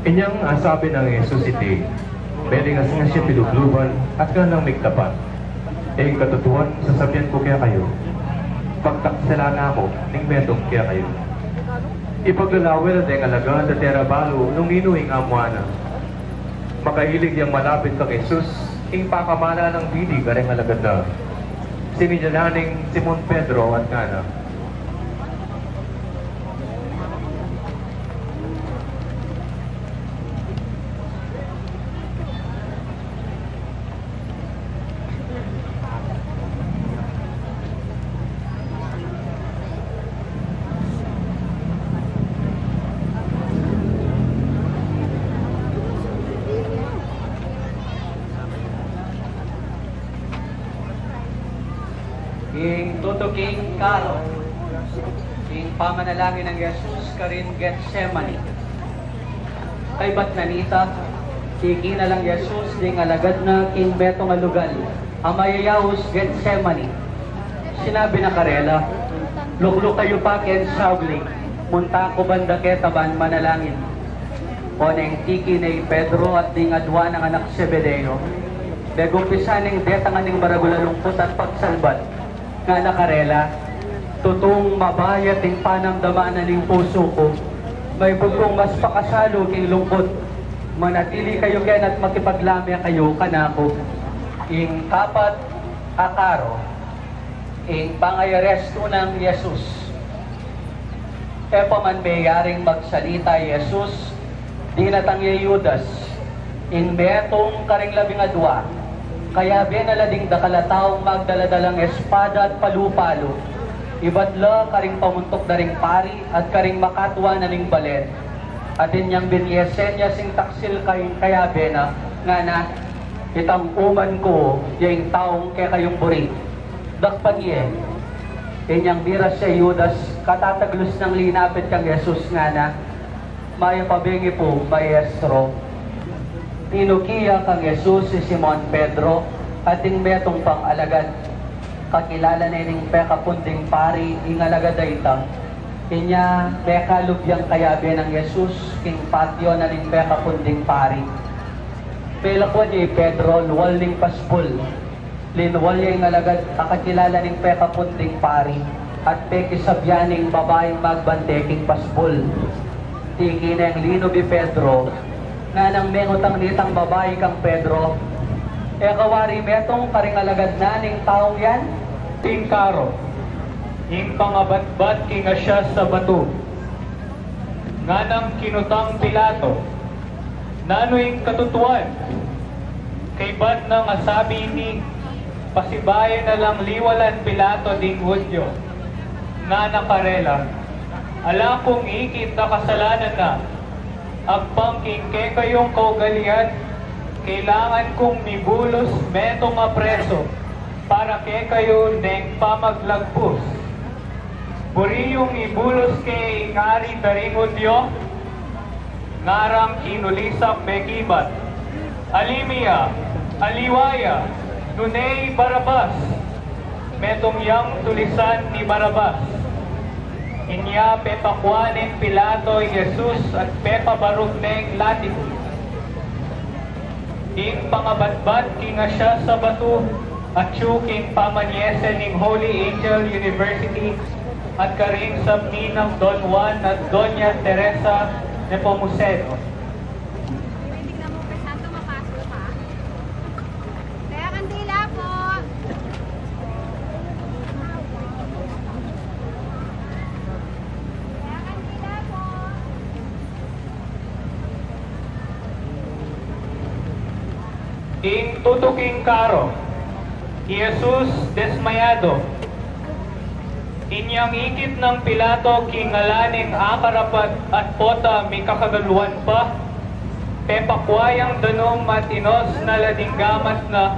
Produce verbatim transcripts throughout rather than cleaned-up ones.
Inyang asabi nang Jesus iti, melingas na ya pilubluban at nganang migtapat, "Ing katutuan, sasabian ku kekayu, pagtaksilan na ku ning metung kekayu." Ipaglalawe la deng alagad at e ra balu nung ninu ing amuan na. Makailig yang malapit kang Jesus, ing pakamala nang bili kareng alagad na. Sinilya na ning Simon Pedro at ngana, Ing tutuking karo, ing pamanalangin nang Jesus karin Getsemani. Kaybat na nita, tiki na lang Jesus ding alagad na king metung a lugal a mayayaus Getsemani. Sinabi na karela, "Lukluk kayu pa king sauli, munta ku banda keta ban manalangin." Oneng tiki ne i Pedro at ding adua nang anak Zebedeo, megumpisa neng detangan ing maragul a lungkut at pagsalbat. Ngana karela, "Tutung mabayat ing panamdaman na ning pusu ku. Maibug kung mas pakasalu king lungkut. Manatili kayu keni at makipaglame kayu kanaku." Ing kapat a karo, ing pangarestu nang Jesus. E pa man meyaring magsalita i Jesus, dinatang ya i Judas, ing metung karing labing adua. Kayabe na la ding dakal a taung magdala-dalang espada at palu-palu, ibat la karing pamuntuk da ring pari at karing makatua na ning balen. At inyang binie senya sing taksil karing kayabe na, ngana, "Itang uman ku ya ing taung kekayung buri. Dakpan ye." Inyang miras ya i Judas, katataglus nang linapit kang Jesus, ngana, "Mayap a bengi pu, Maestro." Tinuki ya kang Jesus i Simon Pedro at ing metung pang alagad. Kakilala ne ning pekapun ding pari ing alagad a ita. Inya mekalub yang kayabe nang Jesus king patio na ning pekapun ding pari. Pelakwan ya i Pedro lual ning pasbul. Linual ya ing alagad a kakilala ning pekapun ding pari at pekisabyan ing babaing magbante king pasbul. Tiki neng linub i Pedro, nganang mengutang nitang babai kang Pedro, "E ka wari metung karing alagad na ning taung yan?" Ing karo, ing pangabatbat king asyas a batu. Nganang kinutang Pilato, "Nanu ing katutuan?" Kaybat nang asabi ini, pasibayu na lang liwalan Pilato ding Judio. Ngana karela, "Ala kung ikit a kasalanan na. Agpang king kekayung kaugalian, kailangan kung mibulus metung a preso para kekayu neng pamaglagpus. Buri yung ibulus ke ing ari da ring Judio?" Ngarang kinulisang mekibat, "Ali mi ya, aliwa ya, nune i Barabas." Metung yang tulisan i Barabas. Inya pepakua neng Pilato i Jesus at pepabarug neng lati. Ing pangabatbat king asyas a batu, atyu king pamanyesen ning Holy Angel University at karing sabmi nang Don Juan at Doña Teresa Nepomuceno. Tinitignan mo pa, santo mapaso pa. Kaya kandila po. Kaya kandila po. Ing tutuking karo, i Jesus desmayado. Inyang ikit nang Pilato king ngalan ning akarapat at pota mikakagaluan pa, pepakua yang danum at inos na la ding gamat na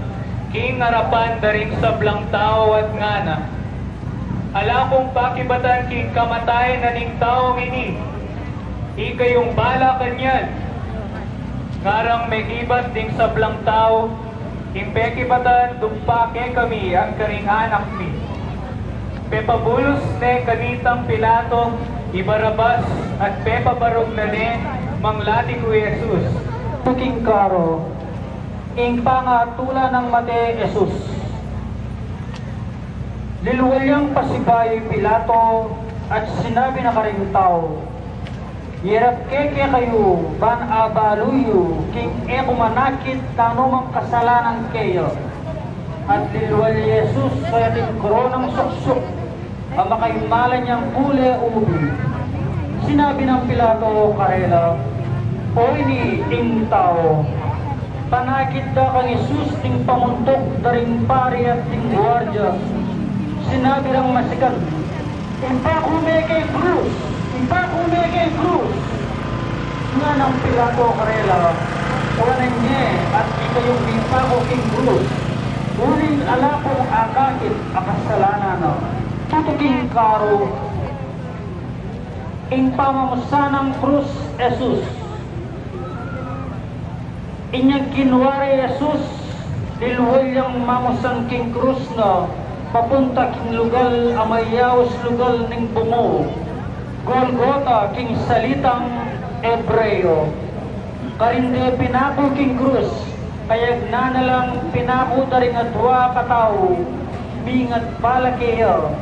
king arapan da ring sablang tau at ngana, "Ala kung pakibatan king kamatayan na ning taung ini. Ikayung bala kanyan." Ngarang mekibat ding sablang tau, "Ing pekibatan dumpa kekami at karing anak mi." Pepabulus ne kanitang Pilato i Barabas at pepabarug na ne Manglati ku i Jesus. King karu, ing pangatula nang mate Jesus. Lilual yang pasibayu i Pilato at sinabi na karing tau, "Yarap ke kekayu ban abalu yu king e ku manakit nanu mang kasalanan keya." At lilual i Jesus kaya king koronang suksuk a makaimalan yang kule ubi. Sinabi nang Pilato karela, "O ini ing tau." Panakit da kang Jesus ding pamuntuk da ring pari at ding guardia. Sinabi rang masikan, "Ipaku me keng krus! Ipaku me keng krus!" Ngana nang Pilato karela, "Wanan ye at ikayung mipaku king krus, uling ala kung akakit a kasalanan na." Tutuking karu, ing pamamusan nang krus Jesus. Inyang kinua re i Jesus, lilual yang mamusan king krus na, papunta king lugal a mayaus lugal ning bungu, Golgota king salitang Hebreo. Karin de pinaku king krus, kayagnan na lang pinaku da ring adua katau, mingat bala keya,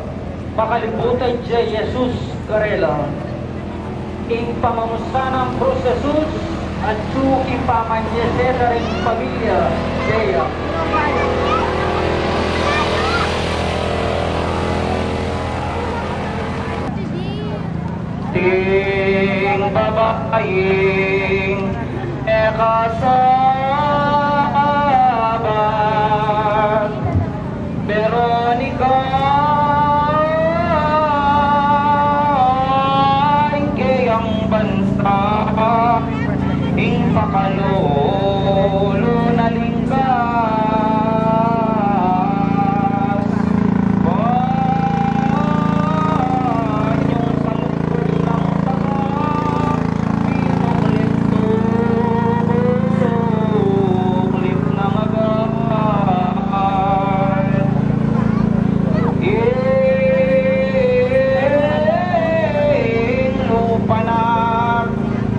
makalibutan da i Jesus karela. Ing pamamusan nang krus Jesus, atyu king pamanyese da ring pamilya deya. Ding babaing e kasabat, Veronica, ing keyang bansa, ing pakalulu na lingkas. Banyung salukbong nang taga, pinuklip-tuklip nang agat. Ing lupa na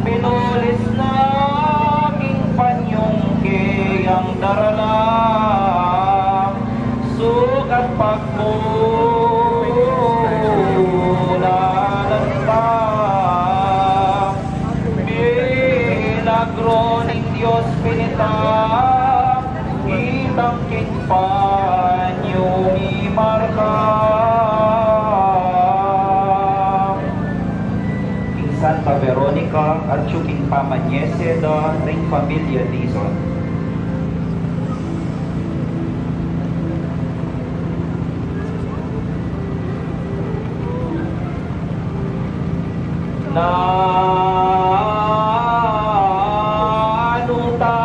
pinulis na king panyung keyang darala, sukat pagmulalan ta. Milagro ning Dios pinita, itang king panyu mimarka. King Santa Veronica, atyu king pamanyese da ring pamilya Dizon. Nanu ta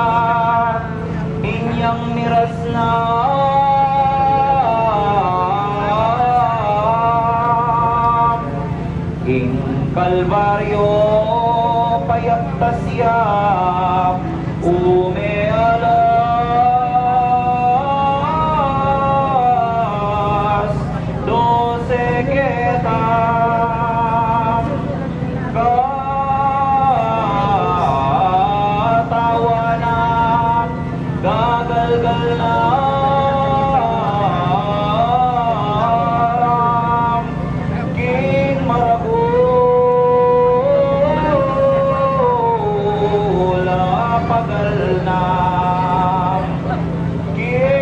inyang miras na ing Kalbaryo, payap ta siya ume alas dose keta. Katawan na gagalgal na king maragul a pagal na king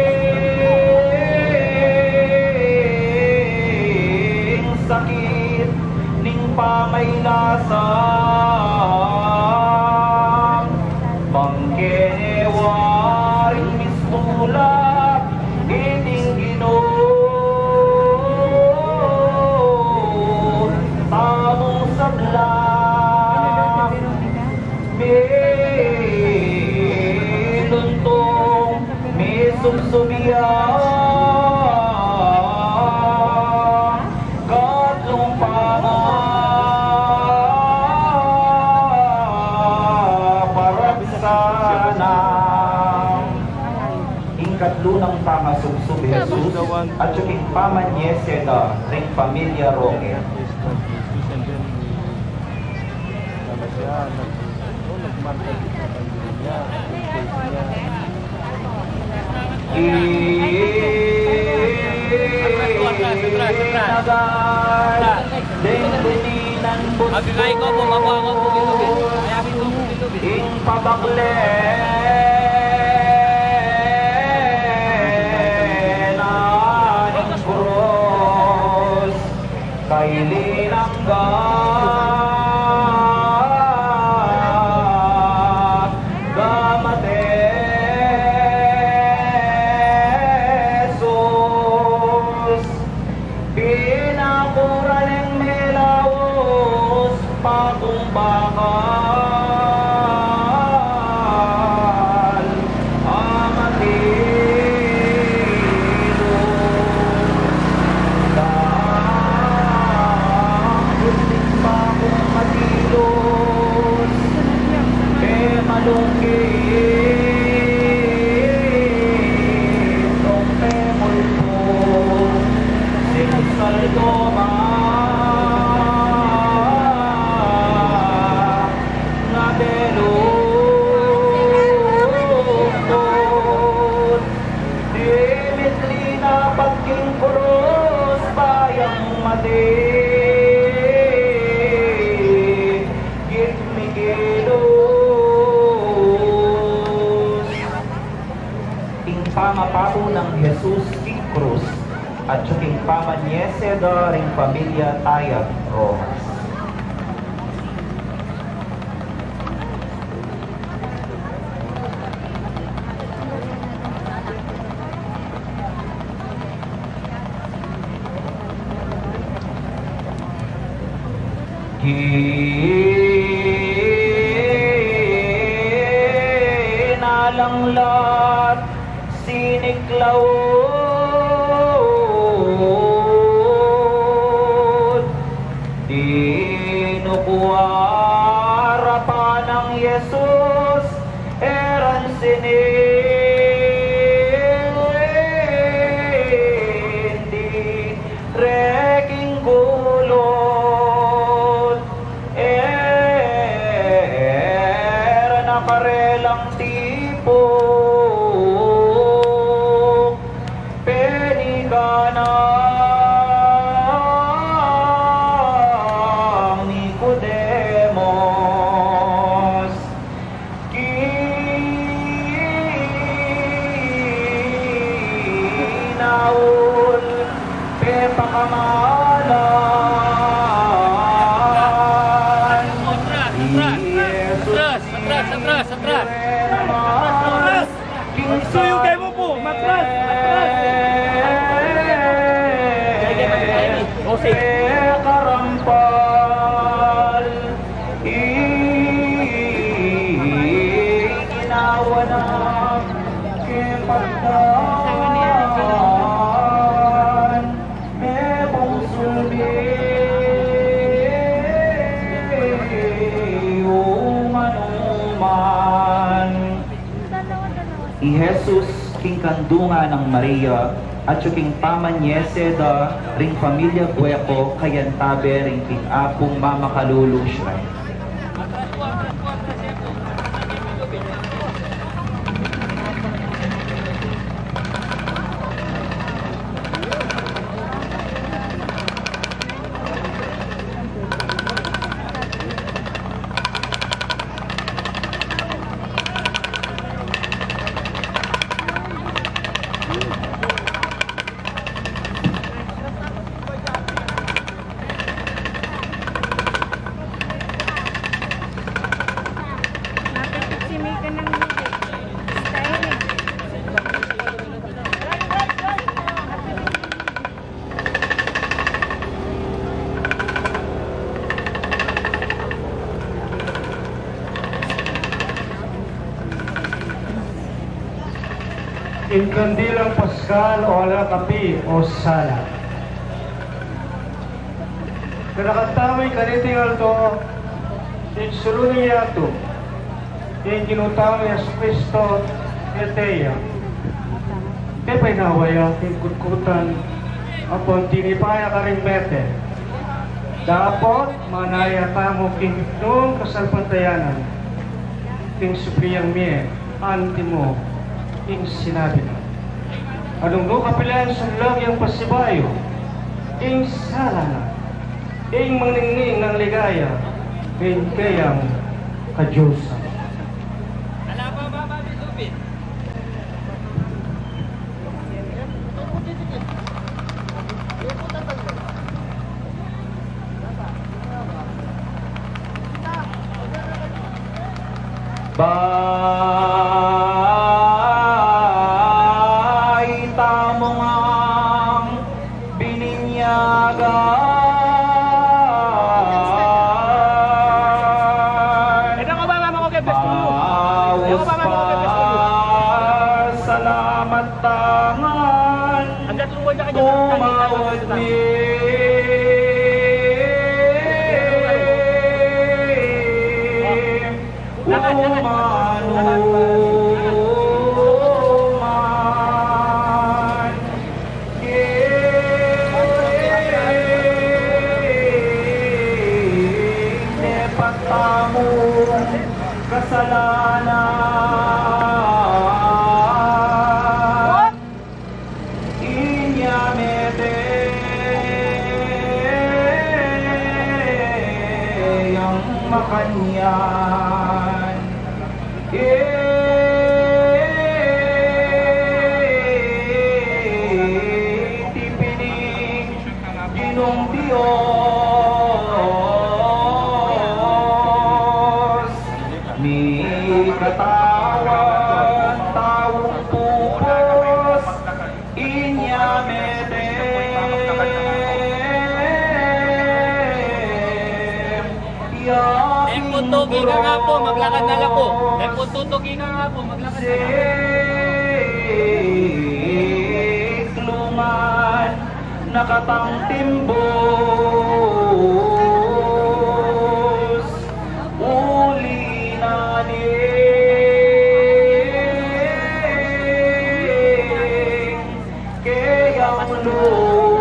sakit ning pamailasan. Bang kene waring mistula iting Ginu tamung sablang, miluntung, misubsub ya katlung pamaparaksa na. Ing katlu nang pangasubsub Jesus, atyu king pamanyese da ring pamilya Roque. Ing pabakle na ning krus, kaili nang ga-, gamate Jesus. Pinakura neng melaus, pakung bakal a matilus. Dang gusting pakung matilus, e malungkit nung pemulpung sing saldo man nga belungkut. Dimit linapat king krus, bayang mati git mikilus. Ing pamapatu nang Jesus king krus, atyu king pamanyese da ring pamilya Tayag Roxas. Kinalanglat, siniklaud, dinukwa, arapan nang Jesus, e ra sinindi re king gulut, e ra na karelang tipuk, penikan nang Nicodemus. Kinaul, pepakamalan i Jesus. Atras, atras, atras, atras. King suyu kay mu pu, matras, matras. Pekarampal. Iginawa na ke pagdaan, mebungsul mi uman-uman. I Jesus king kandungan nang Maria, atyu king pamanyese da ring pamilya Gueco, kayantabe ring king Apung mamakalulu shrine. Ing kandilang Paskal, o ala kapi, o sala. Kanakan tamu ing kaniting aldo, ing sulu ning yatu, ing Ginu tamung Jesucristo keti ya. Keti ya pinawa ya king kutkutan, ampon tinipa ya karing mete, dapot manaya tamu king nung kasalpantayanan. Ing supliang mie, antimo ing sinabi na. Nung nu kapilan sa lagiang pasibayu ing sala na, ing maningning nang ligaya king keyang kadiusan. Baita mu ngang bininyagan. Ito ka ba, mama ko, kay best ko? Ito ka ba, mama ko, kay best ko? Salamat tangan. Hanggat luwa na ka dyan, tumawad ni umanuman. Ing depat tamung kasalanan. Inya mete yang makanyan. Iti pin ing Ginung Dios, mikatawan taung pupus, inya mete. Eng puntugi nga nga po, maglakad na la po. Eng puntugi nga nga po, maglakad na la po. Sikluman na katang timbus, uli na ning keyang lugud.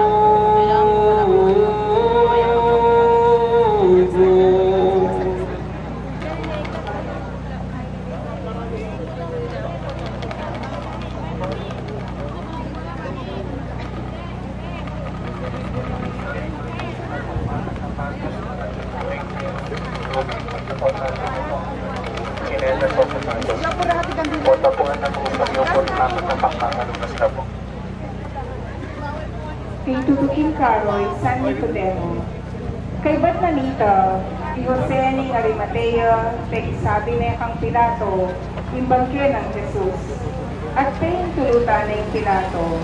Kota po ang nag-uusap yung po, tapos sa pangkakalunas na po. King tutuking karoy San Nicodemo. Kaybat na nita, i Jose ning Arimatea, pekisabi ne kang Pilato ing bangke nang Jesus. At peintulut ne ning Pilato,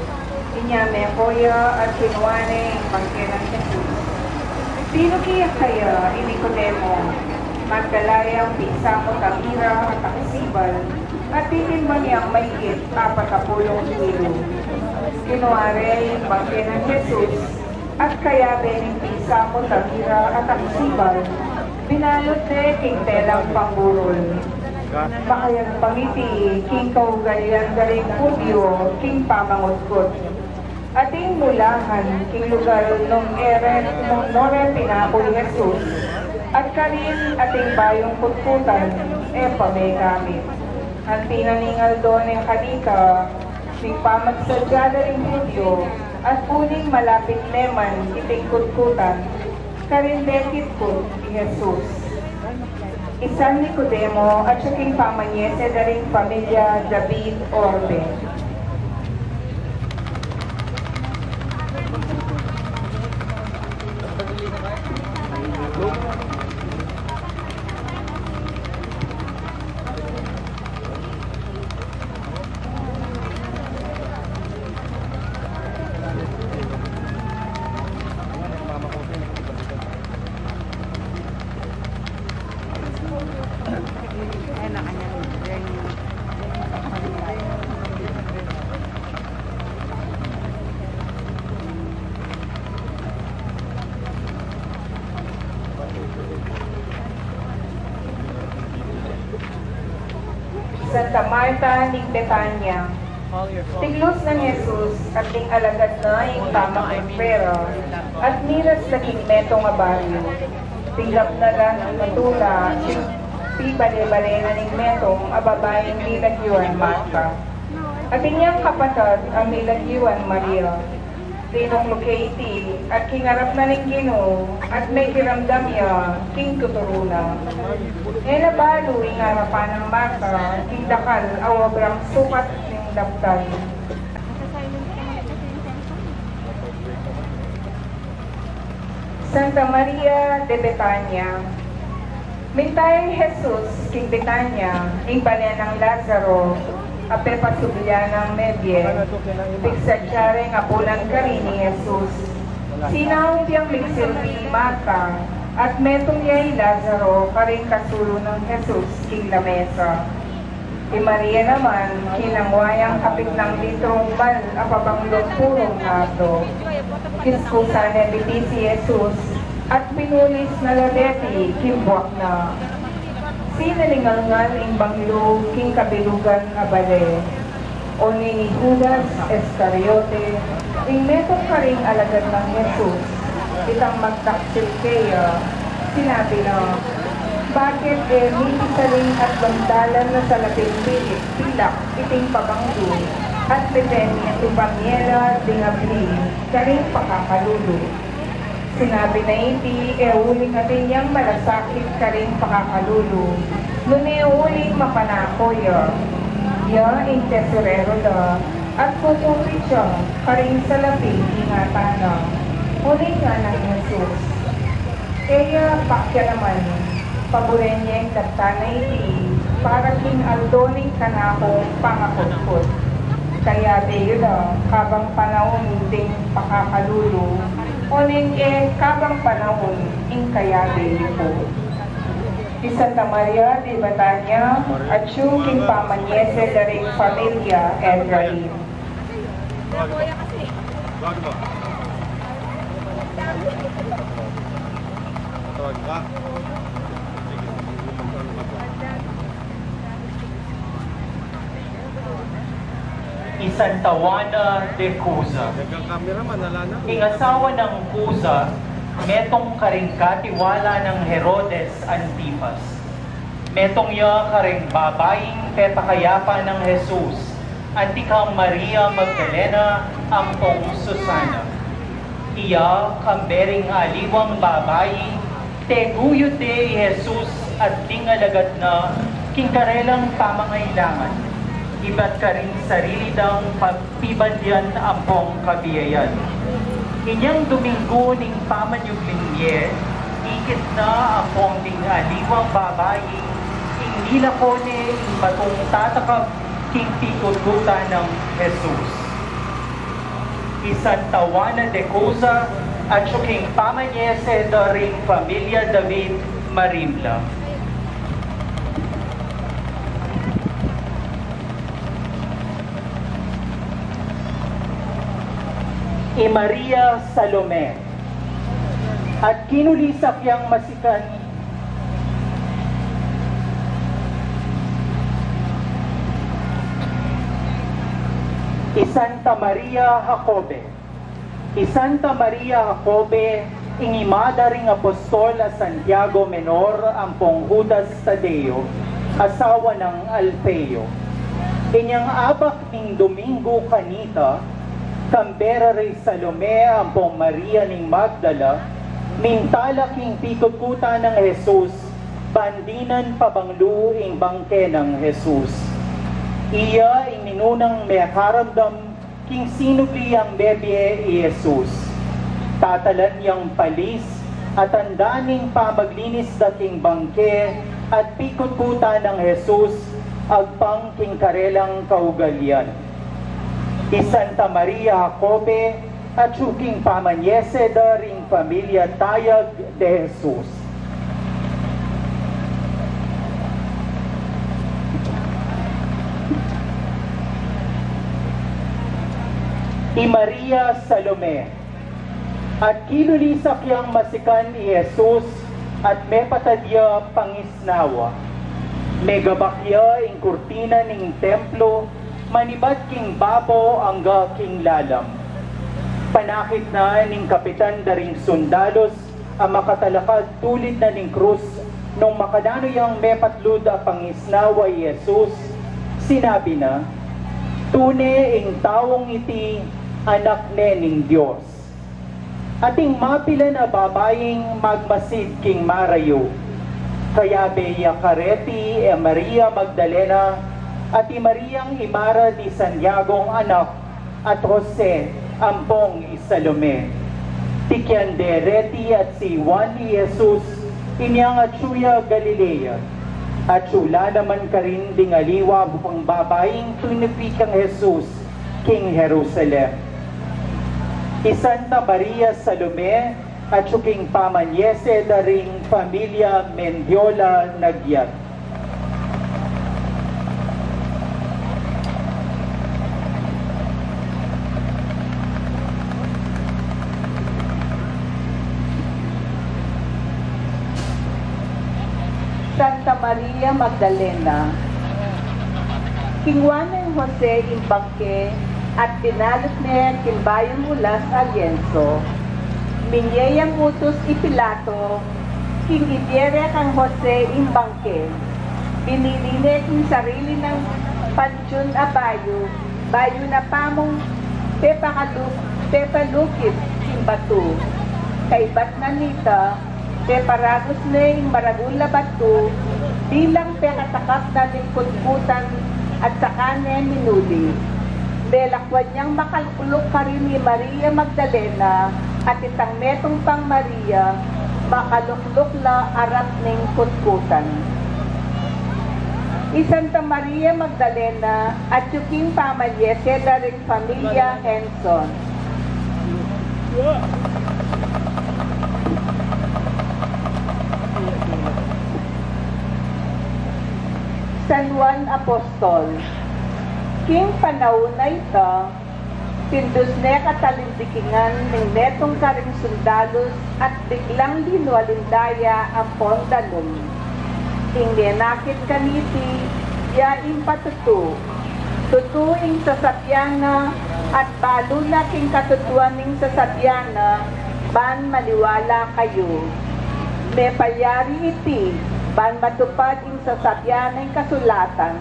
inya meko ya at kinua ne ing bangke nang Jesus. Tinuki ya kaya i Nicodemo, magdala yang pisamut a mira at aksibal, at titimbang yang maigit apat a pulung kilo. Kinua re ing bangke nang Jesus, at kayabe ning pisamut a mira at aksibal, binalut de king telang pangburul. Makayagpang iti king kaugalian da ring Judio king pamangutkut. Ating mulahan king lugal nung e re, nung no re pinaku i Jesus, at karin ating bayung kutkutan e pa megamit. Anti na ning aldo ne kanita, migpamadsadya da ring Judio, at uling malapit ne man iting kutkutan, karin de kitkut i Jesus. I San Nicodemo at ya king pamanyese da ring pamilya David Orbe. Santa Marta ning Betania. Tiglus nang Jesus at ding alagad na ing pamakumpra, at miras la king metung a baryu. Tinggap na la nang matula ing Pibale-bale na ning metung a babaing milagyuan Marta. Atin yang kapatad a milagyuan Maria. Dinuklu ke iti at kinarap na ning Ginu at mekiramdam ya king tuturu na. E na balu ing arapan nang Marta king dakal a obrang sukat ning daptan. Santa Maria de Betania. Minta i Jesus king Betania, ing bale nang Lazaro, a pepasubli nang mebie, pigsadya reng apunan karin i Jesus. Sinaup yang migsilbi i Marta, at metung ya i Lazaro karing kasulu nang Jesus king lamesa. I Maria naman, kinangwa yang apit nang litrung mal a pabanglung purung nardo. Kiskusan ne deti i Jesus, at pinulis na la deti king buak na. Sinalingalngal ing banglu king kabilugan a bale. Oneng i Judas Iscariote, ing metung karing alagad nang Jesus, itang magtaksil keya, sinabi na, "Bakit e miti saling atlung dalan na salaping pili-, pilak iting pabanglu, at mete mi at upamye la ding abli karing pakakalulu?" Sinabi na iti, e uling atin yang malasakit karing pakakalulu, nune uling mapanako ya. Ya ing tesorero da, at kukupit ya karing salaping ingatan na. Uling ngana nang Jesus, "Keya pakialaman, paburen ye ing daptan a iti para king aldo ning kanakung pangakutkut. Kayabe yu la kabang panaun ding pakakalulu, oneng e kabang panaun ing kayabe yu pu." I Santa Maria de Betania, atyu king pamanyese da ring familia Efrain. I Santa Juana de Cuza. Ing asawa nang Cuza, metung karing katiwala nang Herodes Antipas. Metung ya karing babaing pepakayapan nang Jesus, anti kang Maria Magdalena ampong Susana. Iya kambe ring aliwang babai, teguyut de i Jesus at ding alagad na king karelang pamangailangan, ibat karing sarili dang pagpibandian ampong kabiayan. Inyang Dominggu ning pamanyubling mie, ikit na ampong ding aliwang babai, ing nilako ne ing batung tatakab king pikutkutan nang Jesus. I Santa Juana de Cuza, atyu king pamanyese da ring familia David Marimla. I Maria Salome, at kinulisak yang masikan i Santa Maria Jacobe. I Santa Maria Jacobe, ing ima da ring apostol a Santiago Menor ampong Judas Tadeo, asawa nang Alfeo. Inyang abak ning Dominggu kanita, kambe ra ri Salome ampong Maria ning Magdala, minta la king pikutkutan nang Jesus, ban dinan pabanglu ing bangke nang Jesus. Iya ing minunang mekaramdam king sinubli yang mebie i Jesus. Tatalan yang palis, at tanda ning pamaglinis da king bangke at pikutkutan nang Jesus, agpang king karelang kaugalian. I Santa Maria Jacobe, atyu king pamanyese da ring familia Tayag de Jesus. I Maria Salome, at kilulisak yang masikan i Jesus, at mepatad ya pangisnawa. Megabak ya ing kurtina ning templo, manibat king babo angga king lalam. Panakit na ning kapitan da ring sundalus, a makatalakad tulid na ning krus, Nung makananu yang mepatlud a pangisnawa i Jesus, sinabi na, "Tune ing taung iti Anak ne ning Dios." Ating mapilan a babaing magmasid king marayu. Kayabe ya kareti i Maria Magdalena at i Mariang imara di Santiagong anak at Jose ampong i Salome. Tikyan de reti at si Juan i Jesus, inyang atyu ya Galilea. Atyu la naman karin ding aliwa pang babaing tinipi kang Jesus king Jerusalem. I Santa Maria Salome, atyu king pamanyese da ring familia Mendiola nagyat. Santa Maria Magdalena. Kingwa neng Jose ing bangke at binalut ne king bayung ulas a lienso. Minye yang utus i Pilato king ibie re kang Jose ing bangke. Binili ne king sarili nang pansyun a bayu, bayu na pamung pepakalu-, pepalukit king batu. Kaybat na nita, peparagus ne ing maragul a batu bilang pekatakap na ning kutkutan at saka ne minuli. Melakwan yang makalukluk karin i Maria Magdalena at itang metung pang Maria, makalukluk la arap ning kutkutan. I Santa Maria Magdalena, atyu king pamanyese da ring familia Henson. San Juan Apostol. King panaun a ita, tindus ne katalindikingan ning metung karing sundalus at biglang linwal ing daya ampong danum. Ing menakit kaniti, ya ing patutu. Tutu ing sasabian na, at balu na king katutuan ning sasabian na, ban maniwala kayu. Mepalyari iti, ban matupad ing sasabian ning kasulatan.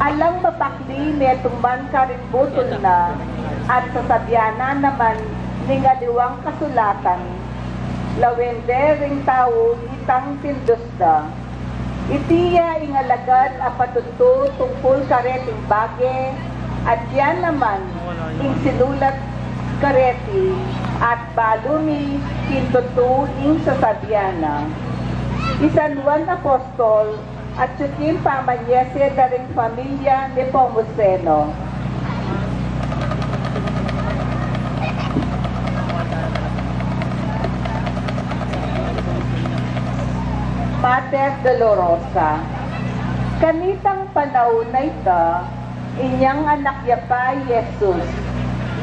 Alang mapakli metung man karing butul na, at sasabian na naman ning aliwang kasulatan. Lawen de ring tau itang tindus da. Iti ya ing alagad a patutu tungkul kareting bage, at ya naman ing sinulat kareti, at balu mi king tutu ing sasabian na. I San Juan Apostol, atyu king pamanyese da ring familia Nepomuceno. Mater Dolorosa. Kanitang panaun a ita, inyang anak ya pa i Jesus.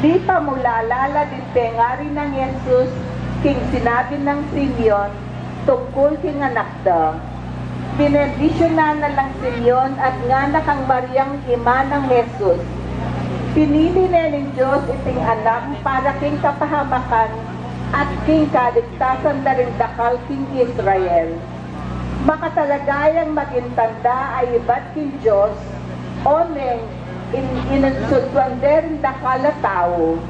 Mipamulala la ding pengari nang Jesus king sinabi nang Simeon tungkul king anak da. Binendisyunan na lang Simeon at ngana kang Mariang ima nang Jesus. Pinili ne ning Dios iting anak para king kapahamakan at king kaligtasan da ring dakal king Israel. Makatalaga yang maging tanda a ibat king Dios, oneng in-, inunsuntuan de ring dakal a tau.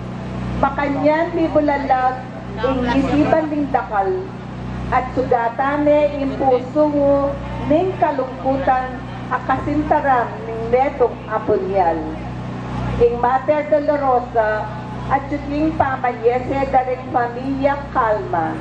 Makanyan mibulalag ing isipan ding dakal, at sugatan ne ing pusu mu ning kalungkutan a kasintaran ning metung a punyal. Ing Mater Dolorosa, atyu king pamanyese da ring familia Calma.